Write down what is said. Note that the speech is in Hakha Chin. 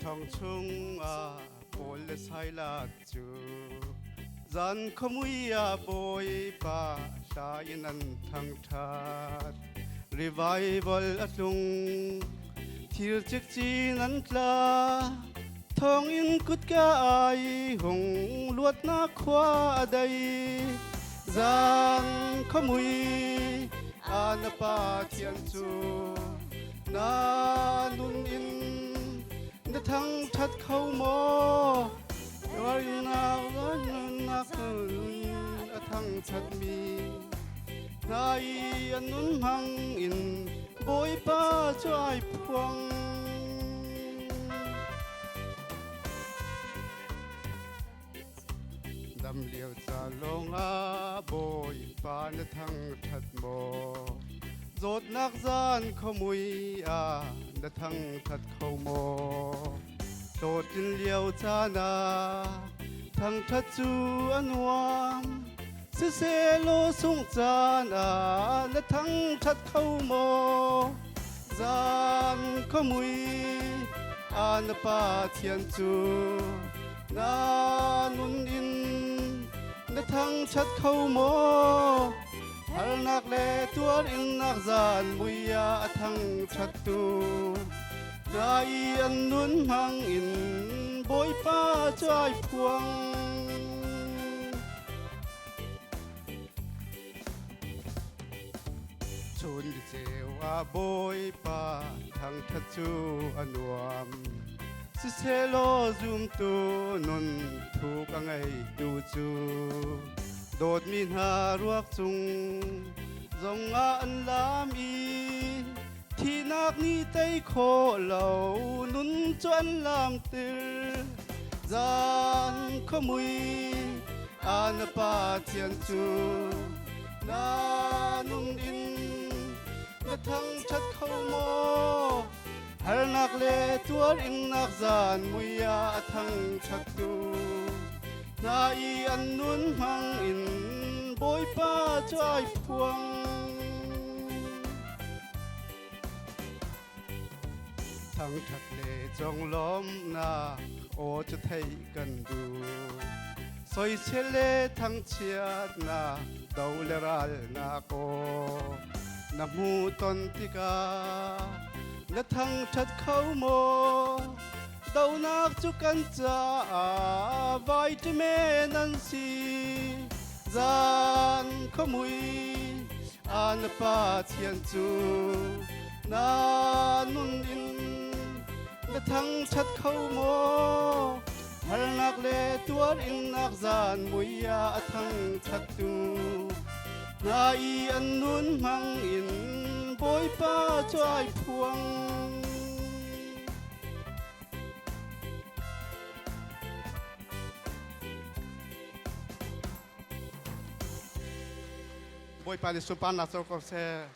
Thong chungah Paul le Silas cu zan khuamui ah Bawipa hla in an thangṭhat. Revival a tlung, thir cikcin an tla, thawngin kutka ai hung luatnak khua a dei. Zan khuamui ah na pa thian cu na nun in na thangṭhat kho maw? Nunnak a thangṭhatmi hna i an nun hmang in Bawipa cu ai phuang. Dam lio ca lawngah Bawipa na thangṭhat maw? Zawtnak zan khuamui ah na thangṭhat kho maw? Hlawhtlin lio caan ah thangṭhat cu a nuam. Siselaw sungh caan ah na thangṭhat kho maw? Zan khuamui ah na Pathian cu na nun in na thangṭhat kho maw? Harnak le tuarinnak zan mui ah a thangṭhattu hna i an nun hmang in Bawipa cu ai phuang. Chun ceu ah Bawipa thangṭhat cu a nuam. Siselaw zumtu nun thuk a ngeitu cu dawtmi hna ruak cung zongah an lam i thihnak nih tei khawh lo nun cu an lamtir. Zan khuamui ah na Pathian cu na nun in na thangṭhat kho maw? Harnak le tuarinnak zan mui ah a thangṭhattu hna i an nun hmang in Bawipa cu ai phuang. Thangṭhat le conglawmhnak aw cu theih kan duh. Soisel le thangchiatnak do le ralnak aw na hmuhton tikah na thangṭhat kho maw? Donak cu kan caah vitamin an si. Zan khuamui ah na Pathian cu na nun in na thangṭhat kho maw? Harnak le tuarinnak zan mui ah a thangṭhattu hna i an nun hmang in Bawipa cu ai phuang. Bawipa nih sunparnak co ko seh.